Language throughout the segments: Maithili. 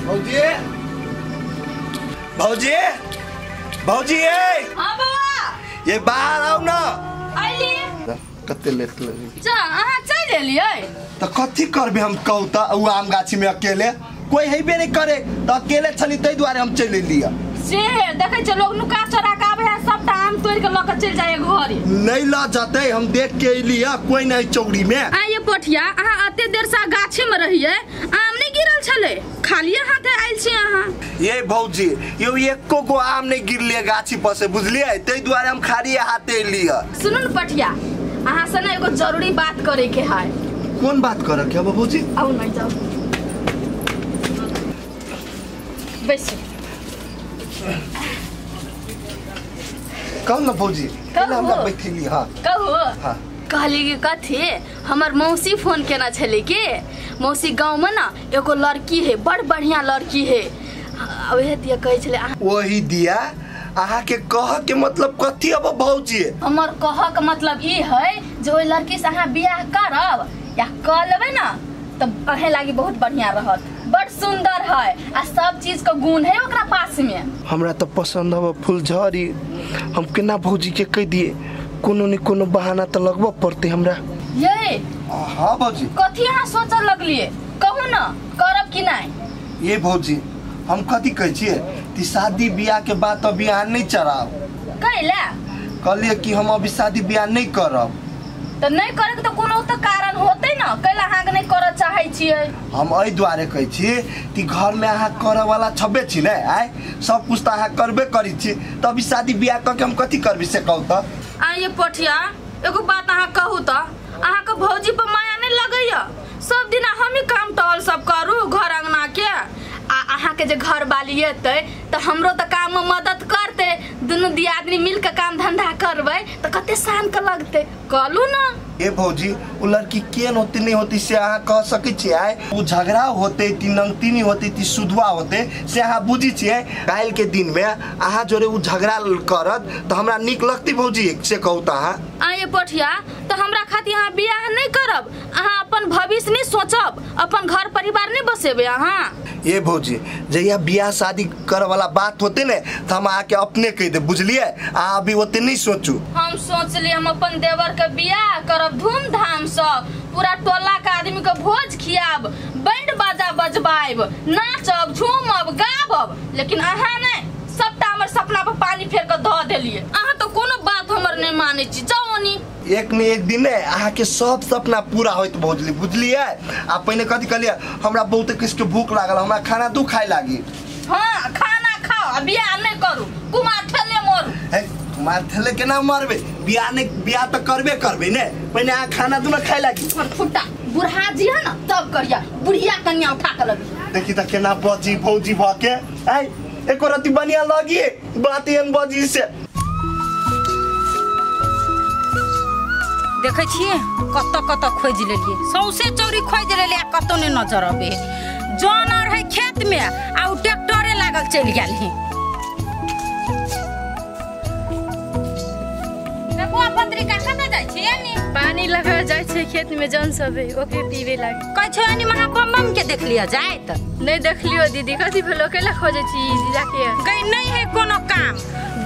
भौजी भौजी भौजी ए हां बाबा ये बाहर आओ ना। आइली कते लेट लगी जा अहाँ चल एलियै त कथि करबे हम कहू त उ आम गाछी में अकेले कोई हेबे नहीं करे त अकेले छली तै दुआरे हम चल एलियै। से देखै छ लोग नुका चोरा के आबे है सबटा आम तोड़ के ल के चल जाए घरे। नहीं ल जतै हम देख के एलियै कोई नहीं चौड़ी में। आ ये पोठिया अहाँ अते देर से गाछी में रहियै आम नहीं गिरल छले खालिए हाथे आइल छी अहाँ। ये भौजी यो एको गो आम नहीं गिरले गाछी पर से बुझलियै तै दुआरे हम खाली हाथे एलियै। सुनू न पठिया अहाँ से ना एगो जरूरी बात करे के है। कौन बात करे के भौजी? आउ नहीं जाओ बैसू। कहू ना भौजी हमरा बैठेली। हां कहू। हां कहली कि कथी हमर मौसी फोन केना छले के मौसी गांव में ना एगो लड़की है बड़ बढ़िया लड़की है ओहे दिया कहै छले। वही दिया अहाँ के कह के मतलब कथी अब भौजी? हमर कह के मतलब ई है जे ओइ लड़की से अहाँ बियाह करब या क लेबै ना त अहे लागी बहुत बढ़िया रहत। बड़ सुंदर है आ सब चीज के गुण है ओकरा पास में। हमरा तो पसंद हव फुलझड़ी हम केना भौजी के कह दिए कोनो न कोनो बहाना त लगबो पड़ते हमरा। ये हां भौजी कथी अहाँ सोचऽ लगलिए कहू ना करब कि नहीं? ये भौजी हम कथी कहै छियै ती शादी बियाह के बात अभी अहाँ नहीं चढ़ाओ। कैला? कहलिए कि हम अभी शादी बियाह नहीं करब। त नहीं करे के त कोनो त कारण होते ना कैला अहाँ के नहीं करऽ चाहै छियै? हम एहि दुआरे कहै छी कि घर में अहाँ करऽ वाला छबे छी ने आय सब कुछ त अहाँ करबे करै छी त अभी शादी बियाह क के हम कथी करबी से कहू त। आ ये पठिया एगो बात अहाँ कहू त अहाँ के भौजी पर माया नहीं लगैया? सब दिन हम ही काम टहल सब करू घर अंगना के आ अहाँ के जे घर वाली एतै त हमरो त काम में मदद करते दुनू दियादनी मिल के काम धंधा करबै त कते शान के लगते कहलू ना। ए भौजी उ लड़की केन होती नहीं होती से अहाँ कह सकै छियै? आय उ झगड़ा होते ती नंगतीनी होते ती सुधवा होते से अहाँ बुझी छियै? काल्हि के दिन में अहाँ जोरे उ झगड़ा करत त हमरा नीक लगती भौजी से कहू त अहाँ। आ ये पठिया त हमरा खातिर अहाँ बियाह नहीं करब अहाँ अपन भविष्य नहीं सोचब अपन घर परिवार नहीं बसेबै अहाँ? ये भौजी जहिया बियाह शादी करे वाला बात होते ने त हम अहाँ के अपने कह दे बुझलियै अहाँ अभी ओते नहीं सोचू। हम सोचली हम अपन देवर के बियाह करब धूमधाम से पूरा टोला के आदमी के भोज खियाब बैंड बाजा बजबाइब नाचब झूमब गाबब लेकिन अहाँ ने सबटा हमर सपना पर पानी फेर के धऽ देलियै। अहाँ तो कोनो बात हमर नहीं मानै छी जाउ ओनी। एक ने एक दिन ने अहाँ के सब सपना पूरा होइत भौजली बुझलियै। आ पहिने कथी कहलियै हमरा बहुत किस के भूख लागल हमरा खाना दू खाय लागी। हां खाना खाओ आ बियाह नहीं करू कुमार ठेले मरू। हे कुमार ठेले केना मरबे बियाह नहीं बियाह त करबे करबे ने पहिने अहाँ खाना दू ना खाय लागी। फुटा बुढ़ा जी है ना तब करिया बुढ़िया कन्या उठा के लगी। देखी त केना बजी भौजी भ के आइ एको रति बढ़िया लगी बात एहन बजी से। देखै छियै कत कत खोजि लेलियै सौंसे चौरी खोजि लेलियै आ कतौ नहि नजर अबै जन आर है खेत में आ उ ट्रैक्टरे लागल चलि गेल है। बौआ पत्रिका कतऽ जाइ छियै? पानी लगा जाइ छै खेत में जन सब है ओकरे पीवे लागी। कहै छौ एनी महाबम बम के देखलियै जाइत? नहीं देखलियो दीदी कथी भेलो कैला खोजै छी जीजा के? गई नहीं है कोनो काम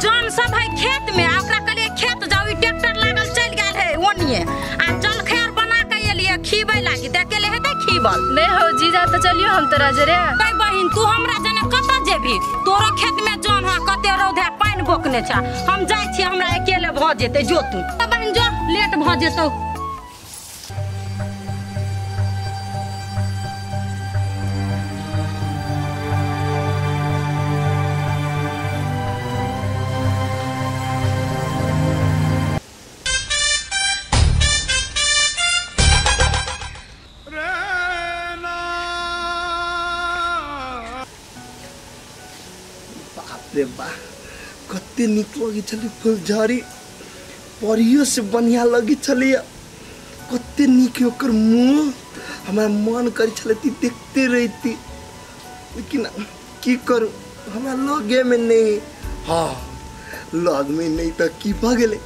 जन सब है खेत में आ ओकरा कहलियै खेत जाउ ई ट्रैक्टर लागल चलि गेल है ओनिए आ जलखै आर बना के एलियै खीबै लागी त अकेले हेतै खीबल? नहीं हो जीजा त चलियो हम तोरा जरे। गई बहिन तू हमरा जने कतऽ जेबी तोरो खेत में जन है कते रौद है पानि बोकने छ हम जाइ छी हमरा अकेले भ जेतै जो तू त बहिन जो लेट भ जेतौ। बाप रे बा कते नीक लगै छलै फुलझड़ी परियो से बढ़िया लगै छलै कते नीक ओकर मुँह हमरा मन करै छलै ती देखते रहती लेकिन की करू हमरा लगे में नहीं। हाँ लग में नहीं त की भऽ गेलै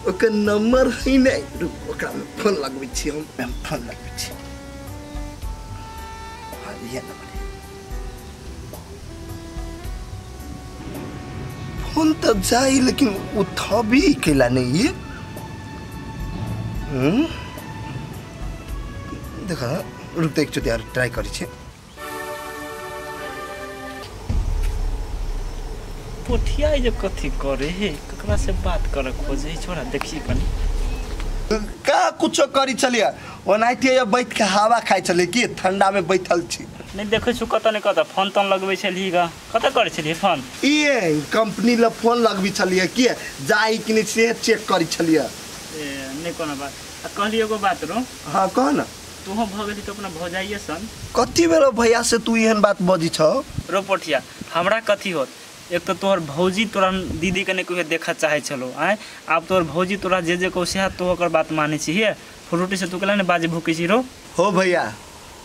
ओकर नंबर है नहीं रुक ओकरा में फोन लगबै छी हम फोन लगबै छी। हाँ ये नंबर है। फोन त जाई लेकिन उठबी केला नहीं ये। देखा रुक त एकचोटि यार ट्राई करै छी। पोठिया जे कथी करे हे, ककरा से बात करे खोजे छोरा देखी कनी का कुछो करी छलिए ओनाहिते ये बैठ के हवा खाइ छलिए की ठंडा में बैठल छी। नहीं देखै छु कत ने कत फोन तन लगबै छली गा, कत करै छली फोन? ई कंपनी ल फोन लगबी छलिए की जाई कि नहीं से चेक करी छलिए। ए नहीं कोनो बात। आ कहली एगो बात रो। हां कह न। तू हो भ गेली त अपना भौजाइए सन। कथी भेलो भैया से तू एहन बात बजी छ? रो पोठिया हमरा कथी होत, एक तो तोहर भौजी तोरा दीदी के नहीं कहियो देखा चाहे छलो आय, आब तोहर भौजी तोरा जे जे कहौ सेहा तो ओकर बात मानै छी हे, फ्रूटी से तू केला ने बाजे भूकै छी रो। हो भैया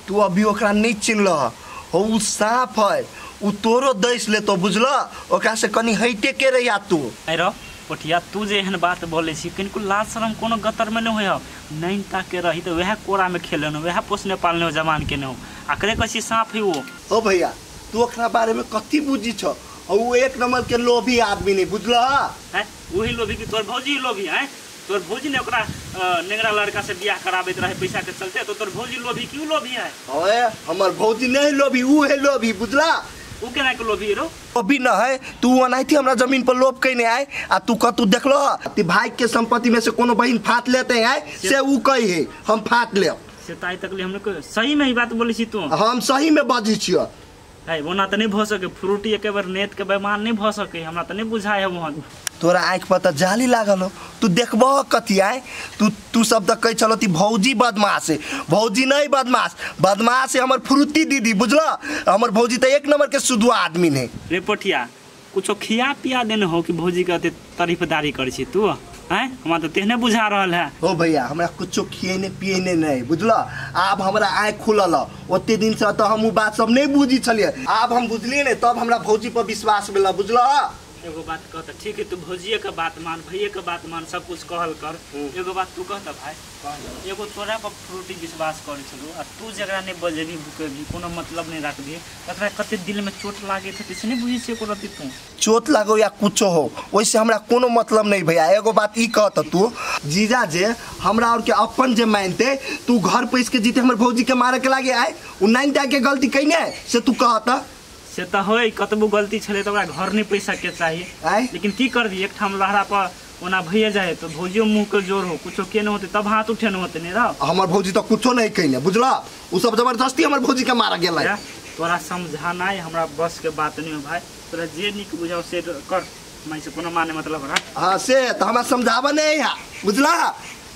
तू अभी ओकरा नहीं चिन्हलह हो, उ साफ है, उ तोरो दैस लेतो बुझल, ओकरा से कनी हइटे के रहिया तू। आय रो पोठिया तू जे एहन बात बोलै छी कनिको लाज शरम कोनो गतर में नहीं होय, नैन ताके रही तो वएह कोरा में खेले न, वएह पोसने पालने हो जवान के न हो, आकरे कहै छी साफ है वो। हो भैया तू ओकरा बारे में कथी बुझी छ? उ एक नंबर के लोभी आदमी नहीं बुझल है, वही लोभी कि तोर भौजी लोभी है? तोर भौजी ने ओकरा नेंगरा लड़का से बियाह कराबैत रहे पैसा के चलते, तो तोर भौजी लोभी क्यों लोभी है? ओए हमर भौजी नहीं लोभी, उ है लोभी बुझला। उ केना के लोभी रो? अभी न है तू ओनाहिते हमरा जमीन पर लोभ कइने आए आ तू कतू देखलो ती भाई के संपत्ति में से कोनो बहिन फाट लेते आए से उ कही है हम फाट लेब। से ताई तक ले हमने सही में ही बात बोलै छी तू? हम सही में बाजै छियो। है ओना त नहीं भ सके, फ्रूटी एक बार नेत के बेमान नहीं भ सके, हमरा त नहीं बुझाय है वहां। तोरा आँख पर त जाली लागल हो, तू देखबह कथी आए? तू तू सब त कहै छलो ती भौजी बदमाश है, भौजी नहीं बदमाश, बदमाश है हमर फ्रूटी दीदी बुझल, हमर भौजी त एक नंबर के सुधुआ आदमी ने। रे पोठिया कुछो खिया पिया देने हो कि भौजी के तारीफदारी करै छी तू? हैं हमरा त तेहने बुझा रहल है। हो भैया हमरा कुछो खिएने पिएने नहीं बुझल, आब हमरा आँख खुलल, ओते दिन से त हम उ बात सब नहीं बुझी छलिए, आब हम बुझलिए ने तब हमरा भौजी पर विश्वास भेल बुझल। एगो बात कह त ठीक है, तू भौजिए के बात मान, भैये के बात मान, सब कुछ कहल कर। एगो बात तू कह त भाई, एगो तोरा पर फ्रूटी विश्वास करै छलू आ तू जकरा नहीं बजेबी भुकेबी कोनो मतलब नहीं राखबी, तकरा कते दिल में चोट लागे थे से नहीं बुझी छै एको रति तू? चोट लागो या कुछो हो ओइसे हमरा कोनो मतलब नहीं भैया। एगो बात ई कह त तू जीजा जे हमरा और के अपन जे मानते तू घर पैस के जीते हमर भौजी के मारे के लागे आए, उ नाइन के गलती कइने से तू कह त? से त होय कतबो गलती छले त ओकरा घर नहीं पैसा के चाहिए, लेकिन की कर दी एक ठाम लहरा पर ओना भैया जाए तो भौजियो मुंह के जोर हो कुछो के न होते तब हाथ उठे न होते नहीं रहो। हमर भौजी त कुछो नहीं कइने बुझला, उ सब जबरदस्ती हमर भौजी के मारा गेलै। तोरा समझानाय हमरा बस के बात नहीं हो भाई, तोरा जे नीक बुझाओ से कर, मैं से कोनो माने मतलब रख। हां से त हमरा समझावा नहीं है बुझला,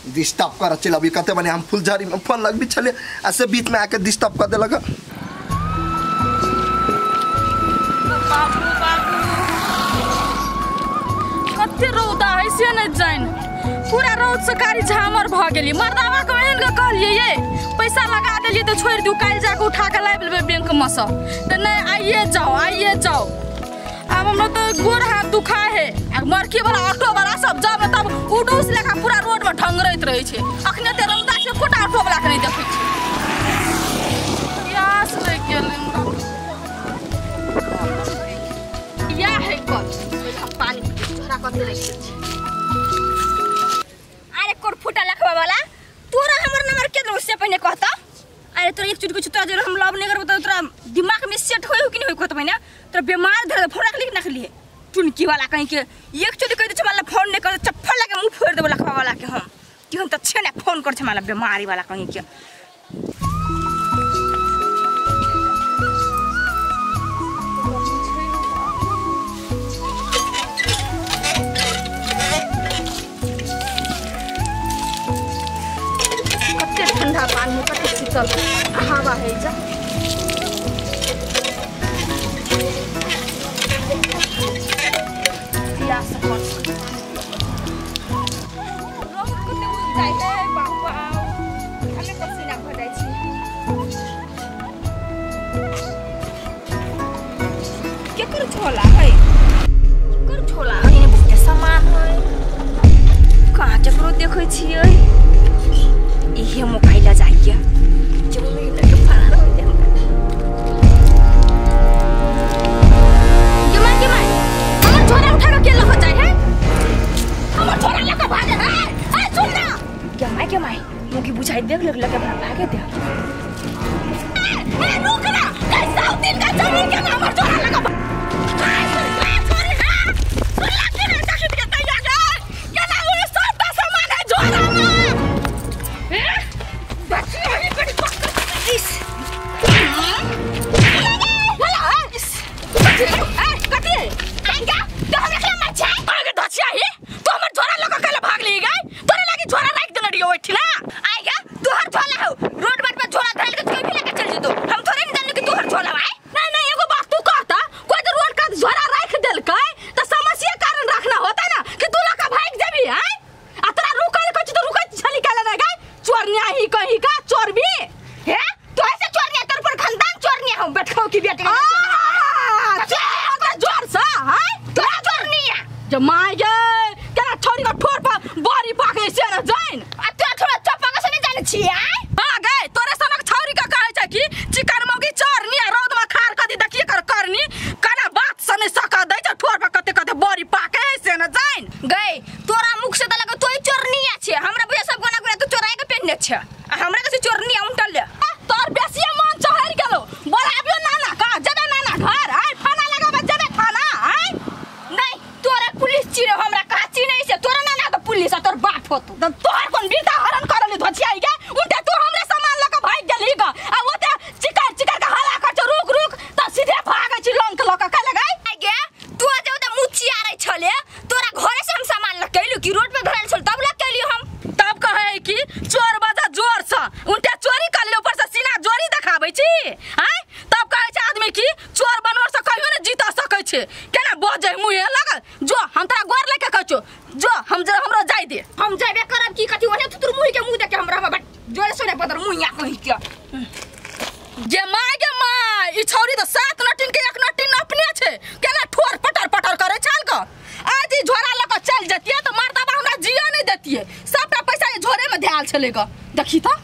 डिस्टर्ब कर चल अभी कते बने हम फुलझड़ी में फोन लगबी छले आ से बीच में आके डिस्टर्ब कर देलक। बाबू बाबू कते रौदा है से नहीं जान, पूरा रौद से कारी झामर भ गेली। मर्दावा के एहन के कहलिए ये पैसा लगा देलिए त छोड़ दियो, काल्हि जाके उठा के लाबि लेबै बैंक में से, त नहीं आइए जाओ आइए जाओ। आब हमरा त गोर हाथ दुखा है आ मरकी वाला ऑटो वाला सब जाब तब उडूस लेखा पूरा रोड में ढंगरैत रहै छै। अखने ते रौदा छै एकोटा ऑटो वाला के नहीं देखै छै। प्यास लागि गेल हमरा। या है कल हम पानी छोरा कते रखै छी। अरे कोर फुटा लखवा वाला तोरा हमर नंबर के देलौ से पहिने कहता। अरे तोरा एक चुटकी तोरा जरूर हम लव नहीं करबो त तोरा दिमाग में सेट होय हो कि नहीं होय कहत पहिने, तोरा बीमार धर फोन रख लिख नखली टुनकी वाला कहीं के एक चुटकी कह दे छमाला फोन नहीं कर चप्पल लगे मुंह फोड़ देबो लखवा वाला के हम कि हम त छे ना फोन कर छमाला बीमारी वाला कहीं के। ठंडा पानी कते शीतल हवा है जा। प्यास कर रौद कते उगि जाइ है बाबा, हमे पसीना भ जाइ छी। केकर झोला है? केकर झोला है? बहुते सामान है, कहाँ केकरो देखै छियै? इहे मोबाइल जाइए जो महीना के फरार हो जाए। के माय हमर झोला उठा के ए रुक ना कैसा दिन का जमीन के हमर झोरा लगा छोरी ना सुनला कि ना देखि के तैयार गए केना वो सब सामान है झोरा में ए बच्ची हरी बड़ी पक्का इस ए कथी आएगा तो हमरा के मर छै आगे धचिया ही तो हमर झोरा लगा के भाग ली गई तोरे लागी झोरा राख देने रहियो ओठिना आएगा तोहर झोला हो रोड बाट पर झोला धरल के कोई भी लेके चल जेतो हम थोड़े नहीं जाने कि तोहर झोला है। नहीं नहीं एगो बात तू कहता कोई तो रोड का झोला राख देलकै त समस्या कारण रखना होता ना कि तू लका भाग जेबी हैं आ तोरा रुकल कछ तो रुकै छली काले ना गई चोरनिया ही कहीं का चोरबी हे तो ऐसे चोरनिया तोर पर खानदान चोरनिया हम बैठो की बेटी जोर से हैं तोरा चोरनिया जमाई गे केना छोरी का ठोर पर बड़ी पाके से न जाइन आ तोरा थोड़ा चप्पा के से नहीं जाने छी आय हां गए तोरे सनक छौरी का कहै छै कि चिकन मौगी चोरनी आ रौद में खार कदी देखिए कर करनी कना बात से नहीं सका दै छै ठोर पर कते कते बड़ी पाके से न जाइन गए तोरा मुख से त लगे तोय चोरनिया छै हमरा बुझा सब गोना गोना तू चोराय के पेन्ने छै आ हमरा के से चोरनिया उंटल ले तोर बेसिए मन चहर गेलो बोलाबियो नाना का जबे नाना घर आय थाना लगाबे जबे थाना आय नहीं तोरा पुलिस चिरे हमरा कहा चिनै से तोरा नाना के पुलिस आ तोर बाप होतो त तोहर कोन बीता हरण करली धचियाई गे उल्टे तू हमरे सामान लके भाग गेली ग आ ओते चिकर चिकर के हला कर छ रुक रुक त सीधे भागै छी लंक लक के लगाई गे तू जे ओते मुचिया रे छले तोरा घरे से हम सामान लके अइलु कि रोड पे धरल छल तब लके अइलियो हम तब कहै कि चोर बजा जोर से उल्टे चोरी कर ले ऊपर से सीना जोरी देखाबै छी आय तब कहै छै आदमी कि चोर बनोर से कहियो ने जीत सकै छै केना बजै मुहे लगल जो हम तोरा गोर लेके कहै छौ जो हम जे हमरो जाय दे हम जाबे करब की कथी ओने तू तोर मुंह के मुंह देख के हमरा बट जोरे सोने पदर मुंह या कहि के गे my गे my ई छौरी त 7 नटिन के 1 नटिन अपने छै केना ठोर पटर पटर करै छल क आज ई झोरा ल के चल जतिए त मर्दबा हमरा जिया नहीं देतिए सबटा पैसा ई झोरे में धयाल छले ग देखी त।